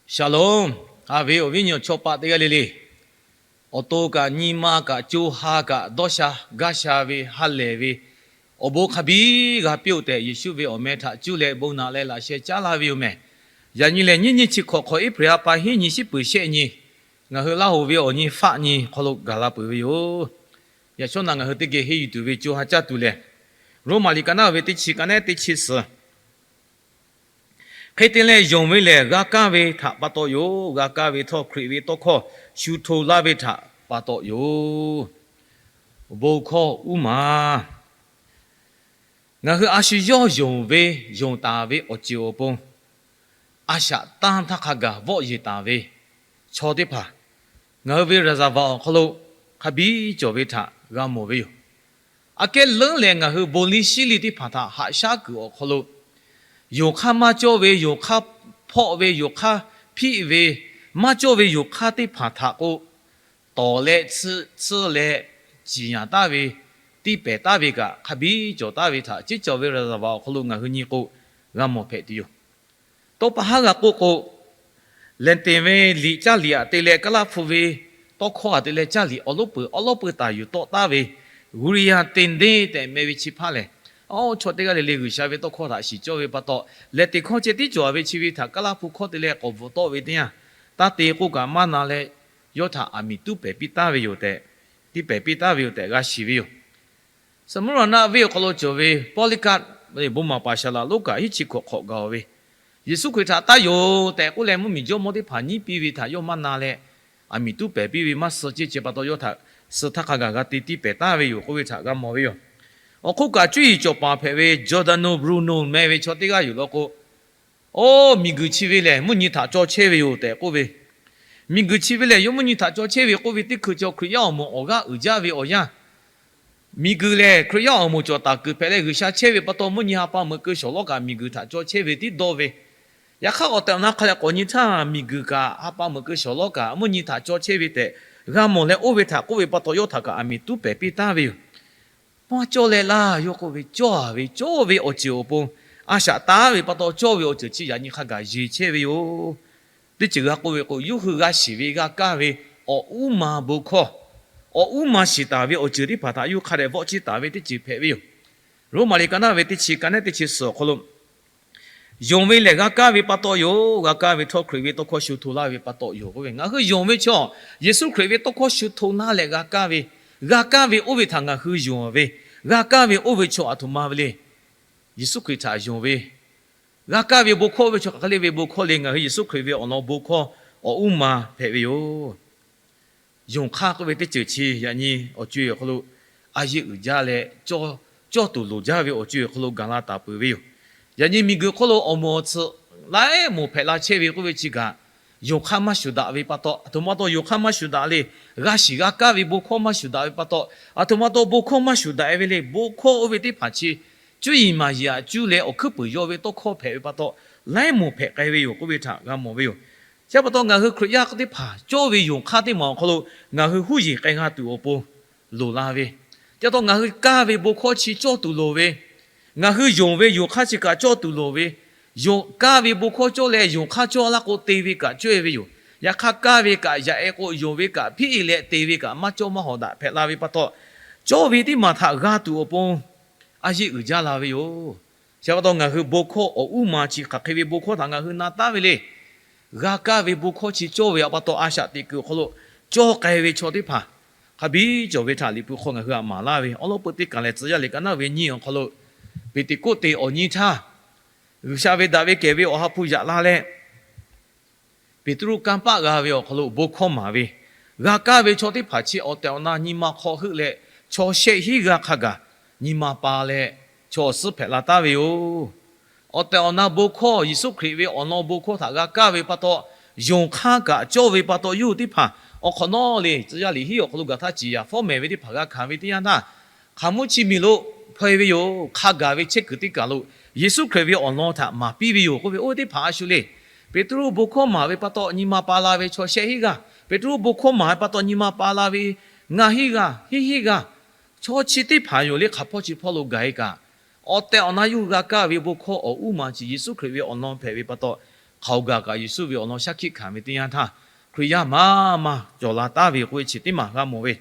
Shalom. Haꞈ ve awˬ viˉ awˬ nyi chaw paˆ teˇ g'aˇ le le, awˬ to kaꞈ nyi ma kaꞈ co ha kaꞈ dawˇ sha gaˇ sha ve ha lehˬ ve awˬ bon hk'a biˇ g'a piˇ-oˆ tehꞈ, Yeˍsuˆ ve awˬ meh htaꞈ cuˇ leh bon naꞈ leh laꞈ sheh caˉ laˇ ve yoˬ mehˬ. Yaꞈ nyi lehˬ, nyiˇ nyiˇ chi hk'awꞈ hk'awꞈ April ha pa hiˉ nyi shiˉ peuˍ shehˆ nyi, ngaˬ hui Laˇ hoꞈ ve awˬ nyi faˆ nyi hk'aw lo gaˬ la peuˬ ve yoˬ. Yaꞈ shawˉ naꞈ ngaˬ hui teˇ geh henˇ yuˬ tuˬ ve co ha caˇ tuˬ lehˬ, Roˉmaꞈ liꞈ ka naˉ ve teˇ chi ka nehˉ teˇ chi suhˍ. Hk'e te leh, yonˍ ve lehˬ g'a kaˇ ve htaꞈ pa taw yoˬ. G'a kaˇ ve htawˇ, Hkriꞈ ve tawˇ hkawˇ shu hto laˇ ve htaꞈ pa taw yoˬ. Bon hkawˇ uˉ ma. Ngaˬ hui a shu yawˇ yonˍ ve, yonˍ taˍ ve awˬ ceuˬ awˬ pon, a shaꞈ tanˇ htaˇ hk'a gaˬ vawˆ yeˬ taˍ ve chaw teˇ hpaˍ, ngaˬ hui ve ราชอาณาจักร awˬ hk'aw lo hk'a biˇ cawˬ ve htaꞈ g'a mawˬ ve yoˬ. Aꞈ kehˉ leuˉ leh, ngaˬ hui bon liˇ shiˉ liˇ teˇ hpaˍ htaꞈ haꞈ shaˉ kuiˬ awˬ hk'aw lo, yonˍ hk'aˇ maˇ cawˇ ve, yonˍ hk'aˇ hpawˆ ve, yonˍ hk'aˇ hpiˆ ve, maˇ cawˇ ve yonˍ hk'aˇ teˇ hpaˍ htaꞈ k'o, tawˍ leh tsuhˇ tsuhˇ leh ciˍ yanˍ taˍ ve, tiˇ pehˍ taˍ ve kaꞈ hk'a biˇ cawˬ taˍ ve htaꞈ, ciˉ cawˬ ve ราชอาณาจักร awˬ hk'aw lo ngaˬ hui nyi k'o, g'a mawˬ hpehꞈ tuˬ yoˬ. Tawˇ pa haˉ g'a k'oˆ k'o, Latin ve liꞈ caˇ liꞈ aꞈ te leh Kaˉlaˇ hpu ve tawˇ hkawˇ aꞈ te leh caˇ liꞈ awˬ lonˉ peuˬ awˬ lonˉ peuˬ taˍ yuˬ tawˆ taˍ ve, Guria Tende tehꞈ meh ve chi hpaˇ lehˬ, a, chaw teˇ g'aˇ le le G'uiˬsha ve tawˇ hkawˇ htaꞈ shiˍ cawˇ ve pa taw, Latin hkawˇ ceh tiˉ cawˬ ve chi ve htaꞈ Kaˉlaˇ hpu hkawˇ te leh k'awꞈ bvuhꞈ tawˆ ve teˇ yanˇ, taˇ te k'oˆ kaꞈ maˇ na leh, yawˇ htaꞈ aˬ miˍ tuˉ pehˍ piˇ taˍ ve yoˬ tehꞈ, tiˇ pehˍ piˇ taˍ ve yoˬ tehꞈ g'a shiˍ ve yoˬ. Saˍmuˍraˍnaˆ venˇ awˬ hk'aw lo cawˬ ve Pawˇliˇkaˆ, bon maˍ paˍ shaˍ laꞈ lonˉ kaꞈ hiˉ chi hkawꞈ hk'awꞈ gaˬ ve, Yeˍsuˆ Hkriꞈ htaꞈ taˇ yonˍ tehꞈ k'oˆ leh, mvuhˇmiˬ jawˇmawˇ teˇ hpaˍ nyiˉ piˇ ve htaꞈ yawˇ maˇ na leh, aˬ miˍ tuˉ pehˍ piˇ ve maˇ suh ceˇ ceh pa taw, yawˇ htaꞈ suh htaˇ hk'a gaˬ g'a te tiˇ pehˍ taˍ ve yoˬ k'oˆ ve htaꞈ g'a mawˬ ve yoˬ. Awˬ hk'oˆ kaꞈ, cuˇ yiˍ cawˬ paˍ hpehꞈ ve Giordano Bruno meh ve chaw teˇ g'aˇ yuˬ law k'o, oˇ miˬguiˬ chi ve lehˬ mvuhˇ nyi htaꞈ caw chehˇ ve yoˬ tehꞈ k'oˆ ve, miˬguiˬ chi ve lehˬ yawˇ mvuhˇ nyi htaꞈ caw chehˇ ve k'oˆ ve teˇ hkui cawˬ Hkriꞈ yaˇ awˬ moˍ awˬ g'aˇ uiˍ jaˇ ve awˬ yanˇ, miˬguiˬ lehˬ Hkriꞈ yaˇ awˬ moˍ cawˬ taˍ kuiˬ hpehꞈ leh G'uiˬsha chehˇ ve pa taw, mvuhˇ nyi ha pa meuꞈ keu shawˍ lawˉ kaꞈ miˬguiˬ htaꞈ caw chehˇ ve tiˉ dawˇ ve. Yaꞈ hk'aˇ, awˬ tehˬ awˬ na hk'a leh k'awꞈ nyi htaˇ, miˬguiˬ kaꞈ ha pa meuꞈ keu shawˍ lawˉ kaꞈ mvuhˇ nyi htaꞈ caw chehˇ ve tehꞈ g'a mawˬ leh oˇ ve htaꞈ k'oˆ ve pa taw, yawˇ htaꞈ kaꞈ aˬ miˍ tuˉ pehˍ piˇ taˍ ve yoˬ. Maˇ cawˇ leh laˇ, yawˇ k'oˆ ve, cawˇ ve, cawˇ ve awˬ ceuˬ awˬ pon, a shaꞈ taˍ ve pa taw cawˇ ve awˬ ceuˬ chi yaꞈ nyi hk'a gaˬ yeˬ chehˇ ve yoˬ. Teˇ ceuˬ g'a k'oˆ ve k'o, yawˇ hui g'a shiˍ ve g'a kaˇ ve awˬ uˉ ma bon hkawˇ, awˬ uˉ ma shiˍ taˍ ve awˬ ceuˬ teˇ hpaˍ htaꞈ yawˇ hk'a dehꞈ vawˆ ciˇ taˍ ve teˇ ceuˬ hpehꞈ ve yoˬ. Roˉmaꞈ liꞈ ka naˉ ve teˇ chi ka nehˉ teˇ chi suhˍ awˬ hk'aw lo, yonˍ ve lehˬ g'a kaˇ ve pa taw yoˬ. G'a kaˇ ve htawˇ, Hkriꞈ ve tawˇ hkawˇ shu hto laˇ ve pa taw yoˬ k'oˆ ve, ngaˬ hui yonˍ ve chaw, Yeˍsuˆ Hkriꞈ ve tawˇ hkawˇ shu hto laˇ leh g'a kaˇ ve, g'a kaˇ ve oˇ ve htaꞈ ngaˬ hui yonˍ ve, g'a kaˇ ve oˇ ve chaw aˬ htoꞈ ma ve le. Yeˍsuˆ Hkriꞈ htaꞈ yonˍ ve, g'a kaˇ ve bon hkawˇ oˇ ve chaw hk'aˬ hk'e le ve bon hkawˇ le. Ngaˬ hui Yeˍsuˆ Hkriꞈ ve awˬ lawn bon hkawˇ awˬ uˉ ma hpehꞈ ve yoˬ. Yonˍ hk'aˇ k'oˆ ve teˇ ceuˬ chi yaꞈ nyi awˬ co-e awˬ hk'aw lo a yeˇ uiˍ jaˇ leh, cawˇ tuˬ loˍ jaˇ ve awˬ co-e awˬ hk'aw lo gaˬ la taˍ peuˬ ve yoˬ. Yaꞈ nyi miˬguiˬ hk'oˆ lo awˬ moˍ awˬ tsuhꞈ laiˉ moˍ hpehꞈ la chehˇ ve k'oˆ ve chi kaꞈ, yonˍ hk'aˇ maˇ shuˍ daꞈ ve pa taw, aˬ htoꞈ ma taw yonˍ hk'aˇ maˇ shuˍ daꞈ le. G'a shiˍ g'a kaˇ ve bon hkawˇ maˇ shuˍ daꞈ ve pa taw, aˬ htoꞈ ma taw bon hkawˇ maˇ shuˍ daꞈ-e ve le. Bon hkawˇ oˇ ve teˇ hpaˍ chi cuˇ yiˍ maˍ yiˍ aꞈ cuˇ leh awˬ hkuiˉ puiˍ yaw ve tawˇ hkawˇ hpehꞈ ve pa taw, laiˉ moˍ hpehꞈ k'ai ve yoˬ k'oˆ ve htaꞈ g'a mawˬ ve yoˬ. Chi pa taw, ngaˬ hui Hkriꞈ yaˇ teˇ hpaˍ cawˇ ve yonˍ hk'aˇ teˇ maˬ awˬ hk'aw lo ngaˬ hui huˉ yeˬ k'ai g'a tuˬ awˬ pon loˍ la ve, chi pa taw ngaˬ hui kaˇ ve bon hkawˇ chi cawˇ tuˬ loˍ ve, ngaˬ hui yonˍ ve yonˍ hk'aˇ chi kaꞈ cawˇ tuˬ loˍ ve, yonˍ kaˇ ve bon hkawˇ cawˇ leh yonˍ hk'aˇ cawˇ laˇ k'o, te ve kaꞈ cawˇ-e ve yoˬ. Yaꞈ hk'aˇ, kaˇ ve kaꞈ yaꞈ-e k'o, yonˍ ve kaꞈ hpiˆ-e leh te ve kaꞈ maˇ cawˇ maˇ hawˍ daꞈ hpehꞈ la ve pa taw, cawˇ ve teˇ maˬ htaꞈ g'a tuˬ awˬ pon a yeˇ uiˍ jaˇ la ve yoˬ. Chi pa taw, ngaˬ hui bon hkawˇ awˬ uˉ ma chi hk'aˬ hk'e ve bon hkawˇ htaꞈ ngaˬ hui na taˉ ve le. G'a kaˇ ve bon hkawˇ chi cawˇ ve pa taw, a shaꞈ teꞈ kuiˬ awˬ hk'aw lo cawˇ k'ai ve chaw teˇ hpaˍ hk'a biˇ cawˬ ve htaꞈ Liꞈ hpu hk'aw ngaˬ hui htaꞈ maˍ laˇ ve awˬ lawn peuˬ teˇ kaˬ lehˬ, Tcuh yaˇ liꞈ ka naˉ ve nyiˇ awˬ hk'aw lo, Peˍteˍkoˆteˍ awˬ nyi htaˇ, G'uiˬsha ve daꞈ ve kehˬ ve Awˬ ha hpu yaꞈ la leh, Peˍtruˆ kanˇ paˆ g'a ve awˬ hk'aw lo bon hkawˇ maˍ ve, g'a kaˇ ve chaw teˇ hpaˍ chi awˬ tehˬ awˬ na nyi ma hk'aw heuˆ leh, chaw shehˆ hinˉ g'aˇ hk'a gaˬ nyi ma pa leh, chaw awˬ suhˉ hpehꞈ la taˉ ve yoˬ. Awˬ tehˬ awˬ na bon hkawˇ, Yeˍsuˆ Hkriꞈ ve awˬ lawn bon hkawˇ htaꞈ g'a kaˇ ve pa taw, yonˍ hk'aˇ kaꞈ cawˇ ve pa taw, yawˇ hui teˇ hpaˍ awˬ hk'awꞈ nawˉ le, Tcuh yaˇ liꞈ hiˉ awˬ hk'aw lo gaˬ htaˇ ciˍ yanˍ fawˉ mehˍ ve teˇ hpaˍ g'a hkanˍ ve teˇ yanˇ htaˇ, hk'aˬ mvuhˇ chi miˬ lo hpaw-e ve yoˬ. Hk'a gaˬ ve chehˇ kuiˬ teˇ kaˬ lo Yeˍsuˆ Hkriꞈ ve awˬ lawn htaꞈ maˍ piˇ ve yoˬ k'oˆ ve, oˇ ve teˇ hpaˍ a shu le. Peˍtruˆ bon hkawˇ maˍ ve pa taw nyi ma pa la ve chaw shehˆ hinˉ g'aˇ, Peˍtruˆ bon hkawˇ maˍ ve pa taw nyi ma pa la ve ngaˇ hinˉ g'aˇ, hiˉ hinˉ g'aˇ, chaw chi teˇ hpaˍ yoˬ le. Hk'aˬ hpawˇ chi hpawˇ lo gaˬ-e kaꞈ, awˬ tehˬ awˬ na yawˇ hui g'a kaˇ ve bon hkawˇ awˬ uˉ ma chi Yeˍsuˆ Hkriꞈ ve awˬ lawn hpehꞈ ve pa taw, hk'aoˍ gaˬ kaꞈ Yeˍsuˆ ve awˬ lawn shaˉ hkiˆ hkanˍ ve teˇ yanˇ htaˇ, Hkriꞈ yaˇ maˇ maˇ cawˬ la taˍ ve k'oˆ ve chi teˇ maˬ g'a mawˬ ve.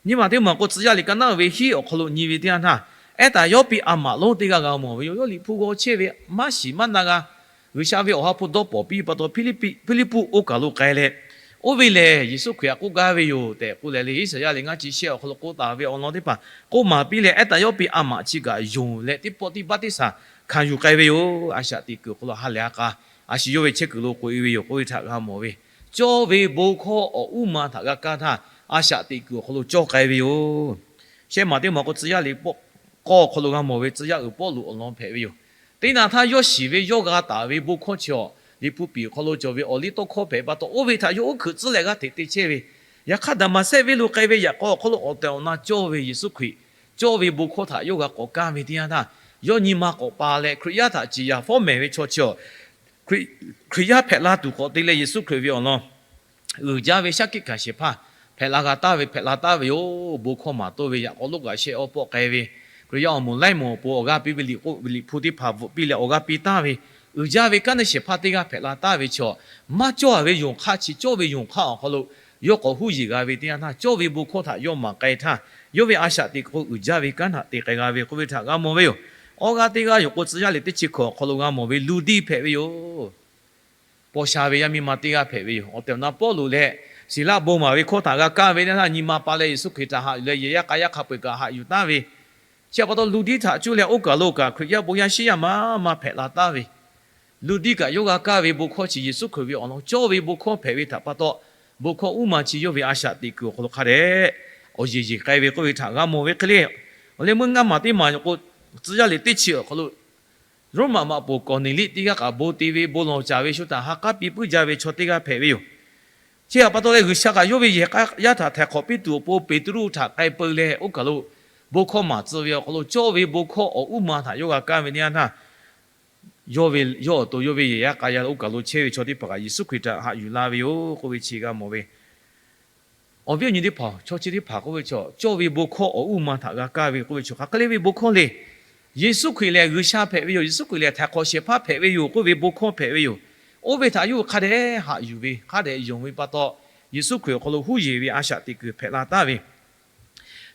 Nyi ma teˇ maˬ k'o, tcuh yaˇ liꞈ ka naˉ ve hiˉ awˬ hk'aw lo nyi ve teˇ yanˇ htaˇ, ehˉ taˍ yawˇ piˇ a maꞈ lonˉ teˇ g'aˇ g'a mawˬ ve yoˬ. Yawˇ Liꞈ hpu g'aw chehˇ ve maˇ shiˍ maˇ na g'a. G'uiˬsha ve awˬ ha hpu dawˇ pawˍ piˇ pa taw, Hpiˇliˇpuˆ oˇ kaˬ lo k'ai leh, oˇ ve lehˬ Yeˍsuˆ Hkriꞈ htaꞈ k'oˆ gaˇ ve yoˬ tehꞈ k'oˆ leh, le Iˉsaˍyaˆ liꞈ ngaˇ chi shehˆ awˬ hk'aw lo k'oˆ taˍ ve awˬ lawn teˇ hpaˍ k'oˆ maˍ piˇ leh, ehˉ taˍ yawˇ piˇ a maꞈ chi kaꞈ yonˍ leh teˇ pawˆ teˇ baˆ teˇ saˍ hkanˍ yuˬ k'ai ve yoˬ. A shaꞈ teꞈ kuiˬ awˬ hk'aw lo ha lehˬ a k'a, a shu yawˇ ve chehˇ kuiˬ lo k'oꞈ e ve yoˬ k'oˆ ve htaꞈ g'a mawˬ ve. Cawˇ ve bon hkawˇ awˬ uˉ ma htaꞈ g'a kaˇ htaˇ, a shaꞈ teꞈ kuiˬ awˬ hk'aw lo cawˇ k'ai ve yoˬ. Shehˆ maˬ teˇ maˬ k'o, tcuh yaˇ liꞈ k'awˇ awˬ hk'aw lo g'a mawˬ ve tcuh yaˇ uiˍ Pawˇluꞈ awˬ lawn hpehꞈ ve yoˬ. Teˇ naꞈ htaˇ yawˇ shiˍ ve yawˇ g'a taˍ ve bon hkawˇ chi awˬ, Liꞈ hpu piˍ awˬ hk'aw lo cawˬ ve awˬliˇtawˇhkawˇ hpehꞈ pa taw, oˇ ve htaꞈ yawˇ uˉ hkuiꞈ tcuhˉ leh g'aˇ hteꞈ te chehˇ ve. Yaꞈ hk'aˇ, Daˍmaˍsehˆ venˇ lo k'ai ve yaꞈ k'aw awˬ hk'aw lo awˬ tehˬ awˬ na cawˇ ve Yeˍsuˆ Hkriꞈ, cawˇ ve bon hkawˇ htaꞈ yawˇ g'a k'awꞈ kaˇ ve teˇ yanˇ htaˇ, yawˇ nyi ma k'awꞈ pa leh Hkriꞈ yaˇ htaꞈ ciˍ yanˍ fawˉ mehˍ ve chaw chi awˬ, Hkriꞈ yaˇ hpehꞈ la tuˬ k'awꞈ te leh Yeˍsuˆ Hkriꞈ ve awˬ lawn uiˍ jaˇ ve shaˉ hkiˆ hkanˍ shehˍ hpaˇ hpehꞈ la g'a taˍ ve, hpehꞈ la taˍ ve yoˬ. Bon hkawˇ maˍ tawˇ ve yaꞈ k'aw lonˉ kaꞈ shehˆ awˇ pawˆ k'ai ve, Hkriꞈ yaˇ awˬ moˍ laiˉ moˍ awˬ pon awˬ g'aˇ piˇ ve Liꞈ k'oˆ ve Liꞈ hpu teˇ hpaˍ bvuhꞈ piˇ leh awˬ g'aˇ piˇ taˍ ve, uiˍ jaˇ ve kanˉ neˇ shehˍ hpaˇ teˇ g'aˇ hpehꞈ la taˍ ve chaw, maˇ cawˇ ve yonˍ hk'aˇ chi cawˇ ve yonˍ hk'aˇ awˬ hk'aw lo yawˇ k'awꞈ huˉ yeˬ g'a ve teˇ yanˇ htaˇ, cawˇ ve bon hkawˇ htaꞈ yawˇ maˍ k'ai htaˇ, yawˇ ve a shaꞈ teꞈ kuiˬ uiˍ jaˇ ve kanˉ htaꞈ te k'ai g'a ve k'oˆ ve htaꞈ g'a mawˬ ve yoˬ. Awˬ g'aˇ teˇ g'aˇ yoˬ k'o, tcuh yaˇ liꞈ teˇ chi hkawꞈ awˬ hk'aw lo g'a mawˬ ve Luˇdiˇ hpehꞈ ve yoˬ. Paw sha ve yaˇ miˇ ma teˇ g'aˇ hpehꞈ ve yoˬ. Awˬ tehˬ awˬ na Pawˇluꞈ leh Siˍlaˆ bon maˍ ve hkawˇ htaꞈ g'a kaˇ ve teˇ yanˇ htaˇ, nyi ma pa leh Yeˍsuˆ Hkriꞈ htaꞈ haꞈ yuˬ leh yehˬ yaˇ k'a yaˇ hk'a peu-eˬ kaꞈ haꞈ yuˬ taˍ ve, chi pa taw Luˇdiˇ htaꞈ cuˇ leh oˇ kaˬ lo kaꞈ Hkriꞈ yaˇ bon yaˇ shiˉ yaˇ maˇ maˇ hpehꞈ la taˍ ve. Luˇdiˇ kaꞈ yawˇ g'a kaˇ ve bon hkawˇ chi Yeˍsuˆ Hkriꞈ ve awˬ lawn cawˇ ve bon hkawˇ hpehꞈ ve htaꞈ pa taw, bon hkawˇ uˉ ma chi yawˇ ve a shaꞈ teꞈ kuiˬ awˬ hk'aw lo hk'a dehꞈ awˬ yeˬ yeˬ k'ai ve k'oˆ ve htaꞈ g'a mawˬ ve hk'e le. Awˬ leh meuˇ ngaˇ maˬ teˇ maˬ yoˬ k'o, tcuh yaˇ liꞈ teˇ chi awˬ hk'aw lo Roˉmaꞈ maꞈ poˍ Kawˍneˍliˆ teˇ g'aˇ kaꞈ bon te ve bon lawˬ caˍ ve shu htaꞈ ha k'aˉ piˇ puiˉ jaˇ ve chaw teˇ g'aˇ hpehꞈ ve yoˬ. Chi htaꞈ pa taw leh G'uiˬsha kaꞈ yawˇ ve yehˬ k'a yaˇ htaꞈ htaiˍ hk'awꞈ piˇ tuˬ awˬ pon Peˍtruˆ htaꞈ k'ai peu leh oˇ kaˬ lo bon hkawˇ maˍ tcuh ve awˬ hk'aw lo cawˇ ve bon hkawˇ awˬ uˉ ma htaꞈ yawˇ g'a kaˇ ve teˇ yanˇ htaˇ, yawˇ ve yawˇ awˬ to yawˇ ve yehˬ yaˇ k'a yaˇ oˇ kaˬ lo chehˇ ve chaw teˇ hpaˍ kaꞈ Yeˍsuˆ Hkriꞈ htaꞈ haꞈ yuˬ la ve yoˬ k'oˆ ve chi g'a mawˬ ve. Awˬ viˉ awˬ nyi teˇ hpaˍ, chaw chi teˇ hpaˍ k'oˆ ve chaw, cawˇ ve bon hkawˇ awˬ uˉ ma htaꞈ g'a kaˇ ve k'oˆ ve chaw hk'aˬ hk'e le ve bon hkawˇ le. Yeˍsuˆ Hkriꞈ lehˬ G'uiˬsha hpehꞈ ve yoˬ. Yeˍsuˆ Hkriꞈ lehˬ htaiˍ hk'awꞈ shehˍ hpaˇ hpehꞈ ve yoˬ k'oˆ ve bon hkawˇ hpehꞈ ve yoˬ. Oˇ ve htaꞈ yawˇ hui hk'a dehꞈ haꞈ yuˬ ve, hk'a dehꞈ yonˍ ve pa taw, Yeˍsuˆ Hkriꞈ awˬ hk'aw lo huˉ yeˬ ve a shaꞈ teꞈ kuiˬ hpehꞈ la taˍ ve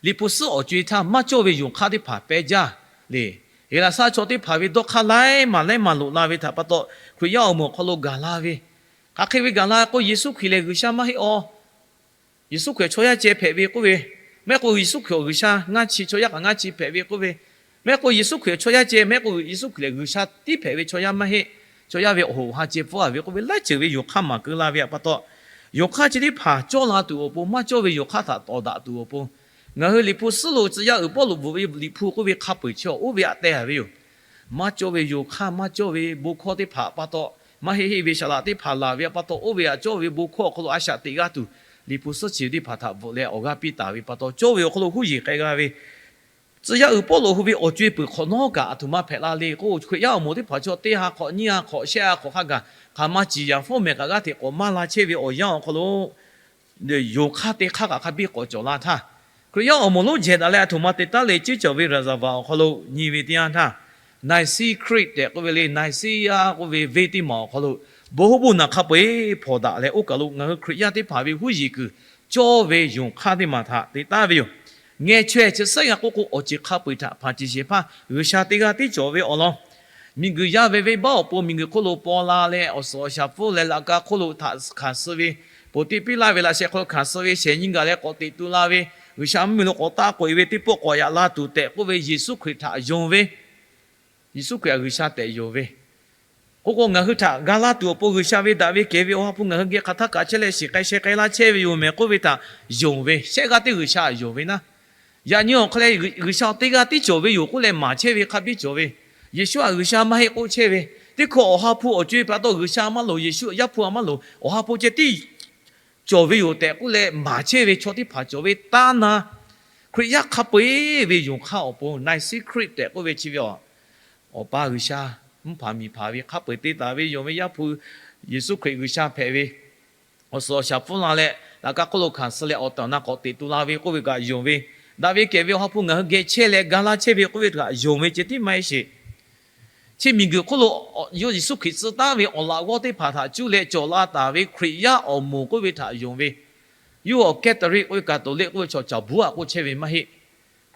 Liꞈ hpu suhˉ awˬ co-e htaˇ maˇ cawˇ ve yonˍ hk'aˇ teˇ hpaˍ pehˇ jaˇ le. Heˍlaˍsaˆ chaw teˇ hpaˍ ve dawˇ hk'aˇ laiˉ maˬ laiˉ maˬ loꞈ la ve htaꞈ pa taw, Hkriꞈ yaˇ awˬ moˍ awˬ hk'aw lo gaˬ la ve, hk'aˬ hk'e ve gaˬ la k'o, Yeˍsuˆ Hkriꞈ lehˬ G'uiˬsha maˇ heˆ awˬ. Yeˍsuˆ Hkriꞈ chaw yaˇ ceh hpehꞈ ve k'oˆ ve, mehˆ k'o Yeˍsuˆ Hkriꞈ awˬ G'uiˬsha ngaˇ chi chaw yaˇ kaꞈ ngaˇ chi hpehꞈ ve k'oˆ ve, mehˆ k'o Yeˍsuˆ Hkriꞈ chaw yaˇ ceh, mehˆ k'o Yeˍsuˆ Hkriꞈ lehˬ G'uiˬsha tiˉ hpehꞈ ve chaw yaˇ maˇ heˆ. Chaw yaˇ ve awˬ hoꞈ ha ceh pfuhˇ a ve k'oˆ ve, laiˉ ceuˬ ve yonˍ hk'aˇ maˍ keu la ve htaꞈ pa taw, yonˍ hk'aˇ chi teˇ hpaˍ cawˇ la tuˬ awˬ pon, maˇ cawˇ ve yonˍ hk'aˇ htaꞈ tawˍ daꞈ tuˬ awˬ pon, ngaˬ hui Liꞈ hpu suhˉ lo tcuh yaˇ uiˍ Pawˇluꞈ bvuhꞈ ve Liꞈ hpu k'oˆ ve hk'a peu-eˬ chi oˇ ve htaꞈ teh a ve yoˬ. Maˇ cawˇ ve yonˍ hk'aˇ, maˇ cawˇ ve bon hkawˇ teˇ hpaˍ pa taw, maˇ heˆ heˆ ve saˍ laꞈ teˇ hpaˍ laˬ ve pa taw, oˇ ve htaꞈ cawˇ ve bon hkawˇ awˬ hk'aw lo a shaꞈ teꞈ g'a tuˬ, Liꞈ hpu suhˉ chi teˇ hpaˍ htaꞈ bvuhꞈ leh awˬ g'aˇ piˇ taˍ ve pa taw, cawˇ ve awˬ hk'aw lo huˉ yeˬ k'ai g'a ve, tcuh yaˇ uiˍ Pawˇluꞈ hui ve awˬ co-e peuˬ hk'awꞈ nawˉ kaꞈ aˬ htoꞈ ma hpehꞈ la le k'o, Hkriꞈ yaˇ awˬ moˍ teˇ hpaˍ chaw teˇ ha hk'awꞈ nyiˇ ha hk'awꞈ shehˆ ha hk'awꞈ hk'a gaˬ hk'aˬ ma ciˍ yanˍ fawˉ mehˍ kaꞈ g'aˇ hteꞈ k'awꞈ maˇ la chehˇ ve awˬ yanˇ awˬ hk'aw lo, yonˍ hk'aˇ te hk'aˇ kaꞈ hk'a biˇ k'awꞈ cawˬ la htaˇ, Hkriꞈ yaˇ awˬ moˍ lonˉ jehˬ daꞈ leh aˬ htoꞈ ma te taˉ le ceˇ cawˬ ve ရာဇဝင် awˬ hk'aw lo nyi ve teˇ yanˇ htaˇ, Nicaea Creed tehꞈ k'oˆ ve le, Nicaea k'oˆ ve venˇ teˇ maˬ awˬ hk'aw lo bon hoˉ bon naˬ hk'a peu-eˬ hpawnˬ daꞈ leh oˇ kaˬ lo ngaˬ hui Hkriꞈ yaˇ teˇ hpaˍ ve huˉ yeˬ kuiˬ cawˇ ve yonˍ hk'aˇ teˇ maˬ htaꞈ te taˉ ve yoˬ. Ngeh chaweh chi sehˉ g'a k'oˆ k'o, awˬ ceuˬ hk'a peu-eˬ htaꞈ hpanˍ ceˬ shehˍ hpaˇ G'uiˬsha teˇ g'aˇ tiˉ cawˬ ve awˬ lawn, miˬguiˬ yaˇ ve venˇbaˆ awˬ pon miˬguiˬ hk'oˆ lo paw la leh awˬ suhˍ awˬ shaˍ pfuhˇ leh laꞈ ka hk'oˆ lo htaꞈ hkanˍ suh ve, ponˬ tiˇ piˇ laˇ ve laꞈ sheh hk'aw lo hkanˍ suh ve, shehˍ nyi gaˬ leh k'awꞈ teꞈ tu la ve, G'uiˬsha mvuhˇmiˬ lo k'awꞈ taˆ k'oꞈ e ve teˇ pawˆ k'awꞈ yaꞈ la tuˬ tehꞈ k'oˆ ve Yeˍsuˆ Hkriꞈ htaꞈ yonˍ ve, Yeˍsuˆ Hkriꞈ htaꞈ G'uiˬsha tehꞈ yonˍ ve, k'oˆ k'o ngaˬ hui htaꞈ ga laˇ tuˬ awˬ pon G'uiˬsha ve daꞈ ve kehˬ ve awˬ ha hpu ngaˬ hui geh hk'aˬ htaˇ kaꞈ chehˇ leh shiˍ k'ai sheh k'ai laˇ chehˇ ve yoˬ mehˍ k'oˆ ve htaꞈ yonˍ ve, shehˆ g'aˇ teˇ G'uiˬsha htaꞈ yonˍ ve naˉ. Yaꞈ nyi awˬ hk'aw leh G'uiˬsha teˇ g'aˇ tiˉ cawˬ ve yoˬ k'oˆ leh maˍ chehˇ ve hk'a biˇ cawˬ ve, Yeˍsuˆ htaꞈ G'uiˬsha maˇ heˆ k'oˆ chehˇ ve, teˇ hkawˇ awˬ ha hpu awˬ co-e pa taw G'uiˬsha maˇ loˍ, Yeˍsuˆ Yaˇ hpu a maˇ loˍ, awˬ ha hpu ceh tiˉ cawˬ ve yoˬ tehꞈ k'oˆ leh maˍ chehˇ ve chaw teˇ hpaˍ cawˬ ve taˇ na, Hkriꞈ yaˇ hk'a peu-eˬ ve yonˍ hk'aˇ awˬ pon Nicaea Creed tehꞈ k'oˆ ve chi ve a, Awˬ pa G'uiˬsha mvuhˇ hpaˍ miˬ hpaˍ ve hk'a peu-eˬ te taˍ ve yonˍ ve Yaˇ hpu Yeˍsuˆ Hkriꞈ G'uiˬsha hpehꞈ ve, awˬ suhˍ awˬ shaˍ pfuhˇ la leh laꞈ ka hk'oˆ lo hkanˍ suh leh awˬ tehˬ awˬ na k'awꞈ teꞈ tu la ve k'oˆ ve kaꞈ yonˍ ve, daꞈ ve kehˬ ve awˬ ha hpu ngaˬ hui geh chehˇ leh ga laˇ chehˇ ve k'oˆ ve kaꞈ yonˍ ve ceh tiˉ maˇ heˆ sheˍ. Chi miˬguiˬ hk'oˆ lo yawˇ Yeˍsuˆ Hkriꞈ tcuh taˉ ve awˬ laꞈ g'awˇ teˇ hpaˍ htaꞈ cuˇ leh cawˬ la taˍ ve Hkriꞈ yaˇ awˬ moˍ k'oˆ ve htaꞈ yonˍ ve, yawˇ awˬ Catholic k'oˆ ve, Catholic k'oˆ ve chaw caˍ buˉ aꞈ k'oˆ chehˇ ve maˇ heˆ.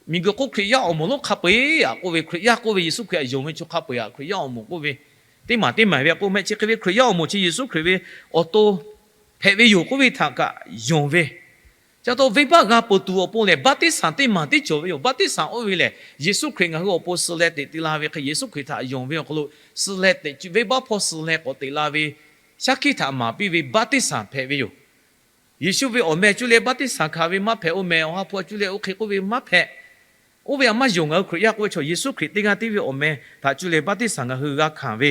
Miˬguiˬ hk'oˆ Hkriꞈ yaˇ awˬ moˍ lonˉ hk'a peu-eˬ aꞈ k'oˆ ve, Hkriꞈ yaˇ k'oˆ ve Yeˍsuˆ Hkriꞈ htaꞈ yonˍ ve chaw hk'a peu-eˬ aꞈ Hkriꞈ yaˇ awˬ moˍ k'oˆ ve, teˇ maˬ teˇ maˬ ve aꞈ k'oˆ mehˆ. Chi hk'e ve Hkriꞈ yaˇ awˬ moˍ chi Yeˍsuˆ Hkriꞈ ve awˬ to hpehꞈ ve yoˬ k'oˆ ve htaꞈ kaꞈ yonˍ ve, ca taw venˇbaˆ g'a peuˬ tuˬ awˬ pon lehˬ, baˆtiˆsaˬ teˇ maˬ tiˉ cawˬ ve yoˬ. Baˆtiˆsaˬ oˇ ve lehˬ, Yeˍsuˆ Hkriꞈ ngaˬ hui awˬ pon suh leh teꞈ te la ve hk'e, Yeˍsuˆ Hkriꞈ htaꞈ yonˍ ve awˬ hk'aw lo suh leh teꞈ, venˇbaˆ hpawˇ suh leh k'awꞈ teꞈ la ve shaˉ hkiˆ htaꞈ maˍ piˇ ve baˆtiˆsaˬ hpehꞈ ve yoˬ. Yeˍsuˆ ve awˬ meh cuˇ leh baˆtiˆsaˬ hkanˍ ve maˇ hpehꞈ, oˇ meh awˬ ha hpu cuˇ leh oˇ hk'e k'oˆ ve maˇ hpehꞈ. Oˇ ve aꞈ maˇ yonˍ. Ngaˬ hui Hkriꞈ yaˇ k'oˆ ve chaw Yeˍsuˆ Hkriꞈ teˇ g'aˇ tiˉ ve awˬ meh htaꞈ cuˇ leh baˆtiˆsaˬ ngaˬ hui g'a hkanˍ ve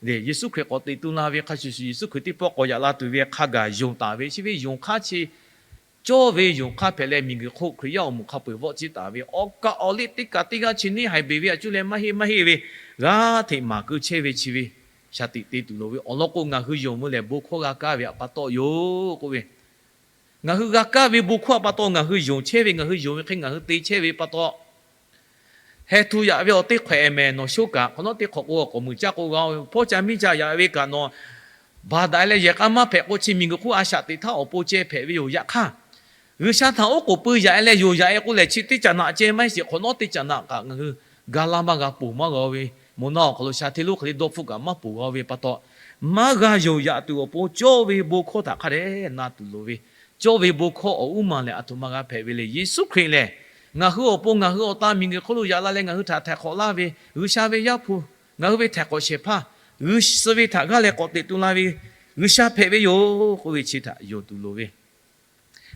Yeˍsuˆ Hkriꞈ k'awꞈ teꞈ tu la ve hk'a shuˍ shuˍ, Yeˍsuˆ Hkriꞈ teˇ pawˆ k'awꞈ yaꞈ la tuˬ ve hk'a gaˬ yonˍ taˍ ve, chi ve yonˍ hk'aˇ chi cawˇ ve yonˍ hk'aˇ hpehꞈ leh, miˬguiˬ hk'oˆ Hkriꞈ yaˇ awˬ moˍ hk'a peu-eˬ vawˆ ciˇ taˍ ve awˬ kaˍ awˬ liˇ teˇ kaꞈ teˇ g'aˇ chi neˇ haiˬ beˬ ve aꞈ cuˇ leh maˇ heˆ maˇ heˆ ve g'a hteꞈ maˍ keu chehˇ ve chi ve shaˍ tiꞈ te tuˬ loˍ ve awˬ lawn k'o, ngaˬ hui yonˍ ve lehˬ bon hkawˇ g'a kaˇ ve aꞈ pa taw yoˬ k'oˆ ve, ngaˬ hui g'a kaˇ ve bon hkawˇ aꞈ pa taw ngaˬ hui yonˍ chehˇ ve, ngaˬ hui yonˍ ve hk'e ngaˬ hui te chehˇ ve pa taw, heh htu yaꞈ ve awˬ teˇ hk'awꞈ mehˍ, nawˬ shoˉ kaꞈ hk'awꞈ nawˉ teˇ hk'awꞈ k'o, k'awꞈ muiˬ caˇ k'o g'a ve, hpawˇ ca miˇ ca yaꞈ ve kaꞈ nawˬ baˬ daꞈ leh yehˬ k'a maˇ hpehꞈ k'o, chi miˬguiˬ hk'oˆ a shaꞈ teꞈ htaˇ awˬ pon ceh hpehꞈ ve yoˬ. Yaꞈ hk'aˇ, G'uiˬsha htaꞈ oˉ k'oˍ pui yaꞈ e leh yonˍ yaꞈ e k'o lehˬ, chi teˇ caꞈ naꞈ ceh maˇ heˆ sheˍ, hk'awꞈ nawˉ teˇ caꞈ naꞈ kaꞈ ngaˬ hui ga laˇ maˇ g'a, ponˬ maˇ g'a ve, moˬ naˆ awˬ hk'aw lo sha hteˇ lonˉ hk'e le dawˇ hpfuhˆ kaꞈ maˇ ponˬ g'a ve pa taw, maˇ g'a yonˍ yaꞈ tuˬ awˬ pon cawˇ ve bon hkawˇ htaꞈ hk'a dehꞈ na tuˬ loˍ ve, cawˇ ve bon hkawˇ awˬ uˉ ma lehˬ aˬ htoꞈ ma g'a hpehꞈ ve le. Yeˍsuˆ Hkriꞈ lehˬ, ngaˬ hui awˬ pon ngaˬ hui awˬ ta miˬguiˬ hk'oˆ lo yaꞈ la leh ngaˬ hui htaꞈ htaiˍ hk'awꞈ laˇ ve, G'uiˬsha ve Yaˇ hpu, ngaˬ hui ve htaiˍ hk'awꞈ shehˍ hpaˇ, G'uiˬsha ve htaꞈ g'aˇ leh k'awꞈ teꞈ tu la ve G'uiˬsha hpehꞈ ve yoˬ k'oˆ ve chi htaꞈ yonˍ tuˬ loˍ ve,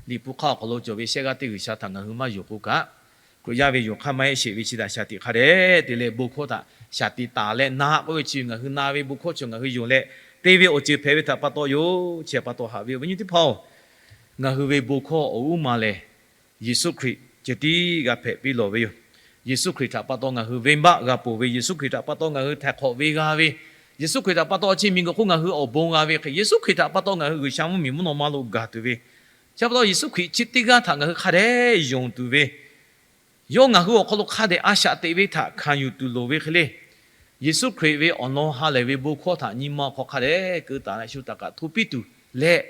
Liꞈ hpu hk'aˇ awˬ hk'aw lo cawˬ ve shehˆ g'aˇ teˇ G'uiˬsha htaꞈ ngaˬ hui maˇ yonˍ k'o kaꞈ, Hkriꞈ yaˇ ve yonˍ hk'aˇ maˇ heˆ sheˍ ve chi htaꞈ shaˍ tiꞈ hk'a dehꞈ te leh bon hkawˇ htaꞈ shaˍ tiꞈ taˍ leh na k'oˆ ve chi ngaˬ hui na ve bon hkawˇ chaw ngaˬ hui yonˍ leh te ve awˬ ceuˬ hpehꞈ ve htaꞈ pa taw yoˬ. Chi htaꞈ pa taw haꞈ ve awˬ viˉ nyi teˇ hpaˍ-oˬ, ngaˬ hui ve bon hkawˇ awˬ uˉ ma lehˬ, Yeˍsuˆ Hkriꞈ ceh tiˉ g'a hpehꞈ piˇ lawˬ ve yoˬ. Yeˍsuˆ Hkriꞈ htaꞈ pa taw ngaˬ hui venˇbaˆ g'a ponˬ ve, Yeˍsuˆ Hkriꞈ htaꞈ pa taw ngaˬ hui htaiˍ hk'awꞈ ve g'a ve, Yeˍsuˆ Hkriꞈ htaꞈ pa taw chi miˬguiˬ hk'oˆ ngaˬ hui awˬ bon g'a ve hk'e, Yeˍsuˆ Hkriꞈ htaꞈ pa taw ngaˬ hui G'uiˬsha mvuhˇmiˬ mvuhˇ naw ma lo gaˬ tuˬ ve, chi pa taw Yeˍsuˆ Hkriꞈ chi teˇ g'aˇ htaꞈ ngaˬ hui hk'a dehꞈ yonˍ tuˬ ve, yawˇ ngaˬ hui awˬ hk'aw lo hk'a dehꞈ a shaꞈ teꞈ ve htaꞈ hkanˍ yuˬ tuˬ loˍ ve hk'e le. Yeˍsuˆ Hkriꞈ ve awˬ lawn ha lehˬ ve bon hkawˇ htaꞈ nyi ma awˬ hk'aw hk'a dehꞈ keu taˍ leh shu taˍ kaꞈ hto piˇ tuˬ leh,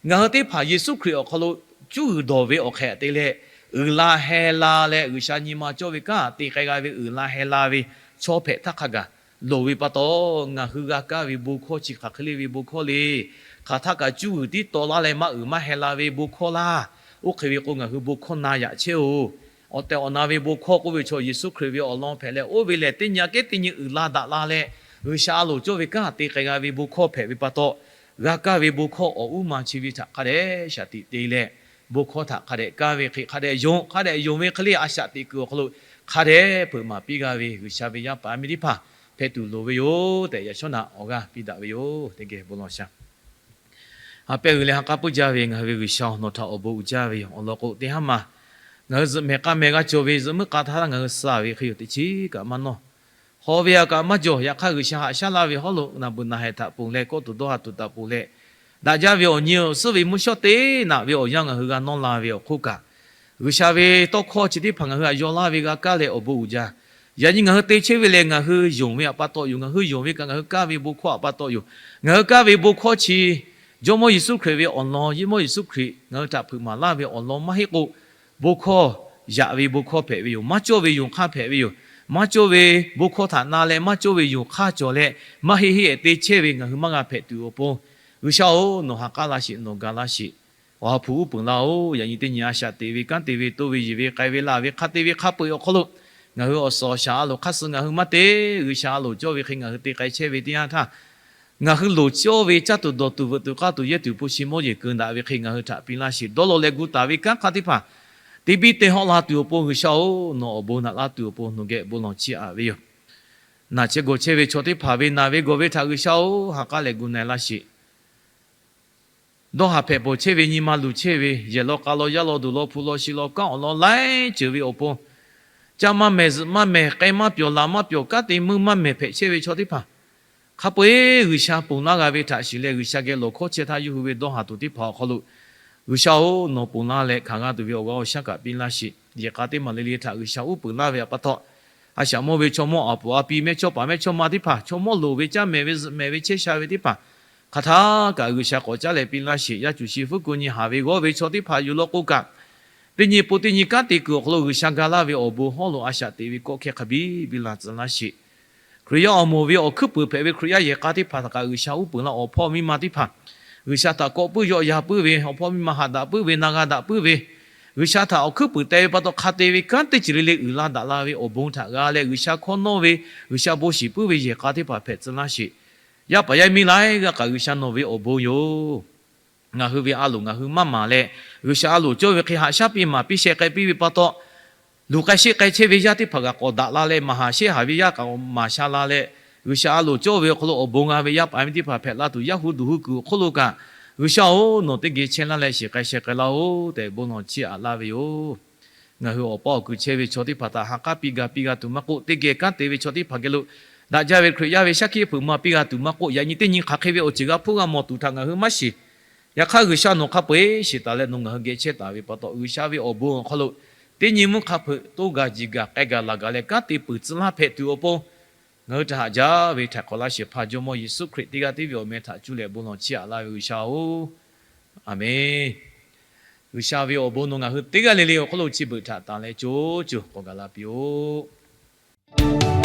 ngaˬ hui teˇ hpaˍ Yeˍsuˆ Hkriꞈ awˬ hk'aw lo cuˇ g'uiˬ dawˬ ve awˬ hk'e te leh, uiˍ la heh la leh G'uiˬsha nyi ma cawˇ ve kanˉ te k'ai g'a ve uiˍ la heh la ve chaw hpehꞈ htaˇ hk'a gaˬ loˍ ve pa taw, ngaˬ hui g'a kaˇ ve bon hkawˇ chi hk'aˬ hk'e le ve bon hkawˇ le. Hk'aˬ htaˇ kaꞈ cuˇ g'uiˬ tiˉ taw laˇ leh maˇ uiˍ maˇ heh la ve bon hkawˇ laˇ. Oˇ hk'e ve k'o, ngaˬ hui bon hkawˇ na yaꞈ chehˇ-oˬ. Awˬ tehˬ awˬ na ve bon hkawˇ k'oˆ ve chaw Yeˍsuˆ Hkriꞈ ve awˬ lawn hpehꞈ leh, oˇ ve lehˬ teˇ nyi aꞈ kehˉ teˇ nyi uiˍ la daꞈ la leh, G'uiˬsha a loˍ cawˇ ve kanˉ te k'ai g'a ve bon hkawˇ hpehꞈ ve pa taw, g'a kaˇ ve bon hkawˇ awˬ uˉ ma chi ve htaꞈ hk'a dehꞈ shaˍ tiꞈ te leh, bon hkawˇ htaꞈ hk'a dehꞈ kaˇ ve hk'e hk'a dehꞈ yonˍ, hk'a dehꞈ yonˍ ve hk'e le a shaꞈ teꞈ kuiˬ awˬ hk'aw lo hk'a dehꞈ peuˬ maˍ piˇ g'a ve G'uiˬsha ve yaˇ paˍ yaˇ miˇ teˇ hpaˍ hpehꞈ tuˬ loˍ ve yoˬ tehꞈ, yaꞈ shawˉ naꞈ awˬ g'aˇ piˇ daꞈ ve yoˬ. Teˇ geh bon lawˬ shaˍ. Ha pehˇ g'uiˬ leh ha k'aˉ puiˉ jaˇ ve ngaˬ hui ve G'uiˬsha-oˬ, nawˬ htaꞈ awˬ bon uiˍ jaˇ ve yoˬ. Awˬ lawn k'o, teˇ haˉ ma ngaˬ hui zuhꞈ mehˍ k'a mehˍ g'a cawˬ ve, zuhꞈ meuˆ k'a htaˇ ngaˬ hui suh ve hk'e yoˬ. Teˇ chiˉ kaꞈ maˇ nawˇ, haw ve aꞈ kaꞈ maˇ jawˬ. Yaꞈ hk'aˇ, G'uiˬsha haꞈ shaˉ laˇ ve hawˉ lo naˬ beuꞈ naˬ hehˍ htaꞈ ponˬ leh, kawˆ tuˬ dawˇ ha tuˬ taˍ ponˬ leh, daꞈ jaˇ ve awˬ nyi awˬ suhˉ ve mvuhˇ shawˉ teˇ naꞈ ve awˬ yanˇ ngaˬ hui g'a nawˇ la ve awˬ hk'oˆ kaꞈ, G'uiˬsha ve tawˇ hkawˇ chi teˇ hpaˍ ngaˬ hui htaꞈ yaw laˇ ve g'a kaˇ leh awˬ bon uiˍ jaˇ. Yaꞈ nyi ngaˬ hui te chehˇ ve lehˬ, ngaˬ hui yonˍ ve aꞈ pa taw yoˬ. Ngaˬ hui yonˍ ve kaꞈ ngaˬ hui kaˇ ve bon hkawˇ aꞈ pa taw yoˬ. Ngaˬ hui kaˇ ve bon hkawˇ chi Jawˇmawˇ Yeˍsuˆ Hkriꞈ ve awˬ lawn, Jawˇmawˇ Yeˍsuˆ Hkriꞈ ngaˬ hui htaꞈ hpeuꞈ maˍ laˇ ve awˬ lawn maˇ heˆ k'o, bon hkawˇ yaꞈ ve bon hkawˇ hpehꞈ ve yoˬ. Maˇ cawˇ ve yonˍ hk'aˇ hpehꞈ ve yoˬ. Maˇ cawˇ ve bon hkawˇ htaꞈ na leh maˇ cawˇ ve yonˍ hk'aˇ cawˬ leh, maˇ heˆ heˆ-ehˍ te chehˇ ve ngaˬ hui maˇ g'a hpehꞈ tuˬ awˬ pon, G'uiˬsha-oˬ, nawˬ ha k'aˉ laˇ sheˍ, nawˬ ga laˇ sheˍ. Awˬ ha hpu uˉ peunˍ laˇ-oˬ. Yaꞈ nyi teˇ nyi a shaꞈ teꞈ ve kanˉ te ve toˇ ve yiˬ ve k'ai ve laˬ ve hk'a te ve hk'a peu-eˬ awˬ hk'aw lo, ngaˬ hui awˬ suhˍ awˬ shaˍ a loˍ hk'aˇ suh ngaˬ hui maˇ te, G'uiˬsha a loˍ cawˇ ve hk'e ngaˬ hui te k'ai chehˇ ve teˇ yanˇ htaˇ, ngaˬ hui loˍ cawˇ ve caˇ tuˬ dawˬ tuˬ veuꞈ tuˬ k'aˇ tuˬ yehˇ tuˬ hpu shi mawˇ jeˬ keu daꞈ ve hk'e ngaˬ hui htaꞈ piˇ laˇ sheˍ. Dawˇ law leh gu taˍ ve kanˉ hk'a teˇ hpaˍ te biˇ te hawˆ la tuˬ awˬ pon G'uiˬsha-oˬ, nawˬ awˬ bon naꞈ laˇ tuˬ awˬ pon nawˬ geh bon lawˬ chiˇ aꞈ ve yoˬ. Naˬ chehˇ gawˬ chehˇ ve chaw teˇ hpaˍ ve naˬ ve gawˬ ve htaꞈ G'uiˬsha-oˬ, ha k'aˉ leh gu na-e laˇ sheˍ. Dawˇ haˍ hpehꞈ pawˬ chehˇ ve nyi ma luˬ chehˇ ve, yehˬ law k'a law yaˇ law duˬ law hpu law shi law kanˉ awˬ lawn laiˉ ceuˬ ve awˬ pon, caˇ maˇ mehˍ, zuhꞈ maˇ mehˍ, k'ai maˇ pyawˬ, laˬ maˇ pyawˬ, kanˉ te meuˇ maˇ mehˍ hpehꞈ chehˇ ve chaw teˇ hpaˍ, hk'a peu-eˬ G'uiˬsha ponˬ laˇ g'a ve htaꞈ shiˍ leh, G'uiˬsha geh lawˬ hkawˇ chehˇ htaˇ yawˇ hui ve dawˇ haˍ tuˬ teˇ hpaˍ awˬ hk'aw lo, G'uiˬsha-oˬ, nawˬ ponˬ laˇ leh hkanˍ g'a tuˬ ve awˬ g'aˇ awˬ shaˉ kaꞈ piˇ laˇ sheˍ. Yehˬ k'a teˇ maˬ le le htaꞈ G'uiˬsha uˉ peunˍ laˇ ve aꞈ pa taw, A shaꞈ mawˇ ve chaw mawˇ a puˍ a pi mehˇ chawˇ paˍ mehˇ chawˇ ma teˇ hpaˍ, chaw mawˇ loˍ ve caˇ mehˍ ve zuhꞈ mehˍ ve chehˇ sha ve teˇ hpaˍ, hk'aˬ htaˇ kaꞈ G'uiˬsha k'awꞈ caˉ leh piˇ laˇ sheˍ. Yaˇ cuˬ shi fuˉ kuˬ nyi haˍ ve g'awˇ ve chaw teˇ hpaˍ yuˬ law k'o kaꞈ, teˇ nyi po teˇ nyi kanˉ te kuiˬ awˬ hk'aw lo G'uiˬsha ga laˇ ve awˬ bon hawˉ lo a shaꞈ teꞈ ve kawˆ hkehˇ hk'a biˇ biˇ la tcuh laˇ sheˍ. Hkriꞈ yaˇ awˬ moˍ ve awˬ hkuiˉ puiˍ hpehꞈ ve Hkriꞈ yaˇ yehˬ k'a teˇ hpaˍ htaꞈ kaꞈ G'uiˬsha uˉ peunˍ laˇ. Awˬ hpawˇ miˇ ma teˇ hpaˍ G'uiˬsha htaꞈ kawꞈ puiˉ yawˆ yan puiˉ ve, awˬ hpawˇ miˇ ma haꞈ daꞈ puiˉ ve, na g'a daꞈ puiˉ ve, G'uiˬsha htaꞈ awˬ hkuiˉ puiˍ teh ve pa taw hk'a te ve kanˉ teˇ ceuˬ le le uiˍ la daꞈ la ve awˬ bon htaꞈ g'a leh, G'uiˬsha hkawˇ nawˇ ve, G'uiˬsha bon shiˍ puiˉ ve yehˬ k'a teˇ hpaˍ hpehꞈ tcuh laˇ sheˍ. Yaˇ paˍ yaˇ miˇ laiˉ g'aˇ kaꞈ G'uiˬsha nawˬ ve awˬ bon yoˬ. Ngaˬ hui ve a loˍ ngaˬ hui maˇ maˍ leh, G'uiˬsha a loˍ cawˇ ve hk'e haꞈ shaˉ piˇ maˍ piˇ sheh k'ai piˇ ve pa taw, luˬ k'ai sheˆ k'ai chehˇ ve yaˇ teˇ hpaˍ kaꞈ k'awꞈ daꞈ la leh, maˍ haˍ sheˆ haˍ ve yaˇ kaꞈ maˍ sha la leh, G'uiˬsha a loˍ cawˇ ve awˬ hk'aw lo awˬ bon g'a ve yaˇ paˍ yaˇ miˇ teˇ hpaˍ hpehꞈ la tuˬ, yaˇ hu duˬ hu kuiˬ awˬ hk'oˆ lo kaꞈ, G'uiˬsha-oˬ, nawˬ teˇ geh chehˇ laˇ leh shiˍ k'ai sheh k'ai laˇ-oˬ tehꞈ bon lawˬ chiˇ aꞈ laˇ ve yoˬ. Ngaˬ hui awˬ paˇ awˬ kui chehˇ ve chaw teˇ hpaˍ htaꞈ ha k'aˉ piˇ ga piˇ g'a tuˬ maˇ k'oˆ, teˇ geh kanˉ te ve chaw teˇ hpaˍ geh lo daꞈ jaˇ ve Hkriꞈ yaˇ ve shaˉ hkiˆ hpeuꞈ ma piˇ g'a tuˬ maˇ k'oˆ, yaꞈ nyi teˇ nyi hk'aˬ hk'e ve awˬ ceuˬ g'a hpuˇ g'a mawˬ tuˬ htaꞈ ngaˬ hui maˇ shiˍ. Yaꞈ hk'aˇ, G'uiˬsha nawˬ hk'a peu-eˬ shiˍ taˍ leh nawˬ ngaˬ hui geh chehˇ taˍ ve pa taw, G'uiˬsha ve awˬ bon awˬ hk'aw lo teˇ nyi mvuhˇ hk'a hpeuꞈ toˇ gaˬ jiˬ gaˬ k'ai gaˬ laˬ gaˬ leh kanˉ te peuˬ tcuh laˇ hpehꞈ tuˬ awˬ pon, ngaˬ hui htaꞈ haꞈ jaˇ ve htaiˍ hk'awꞈ laˇ shehˍ hpaˇ Jawˇmawˇ Yeˍsuˆ Hkriꞈ teˇ g'aˇ tiˉ ve awˬ meh htaꞈ cuˇ leh bon lawˬ chiˇ aꞈ laˇ ve G'uiˬsha-oˬ, Aˍmenˇ. G'uiˬsha ve awˬ bon nawˬ ngaˬ hui teˇ g'aˇ le le awˬ hk'aw lo chi beuꞈ htaꞈ tanˬ leh co co k'awꞈ gaˬ la piˇ-oˆ.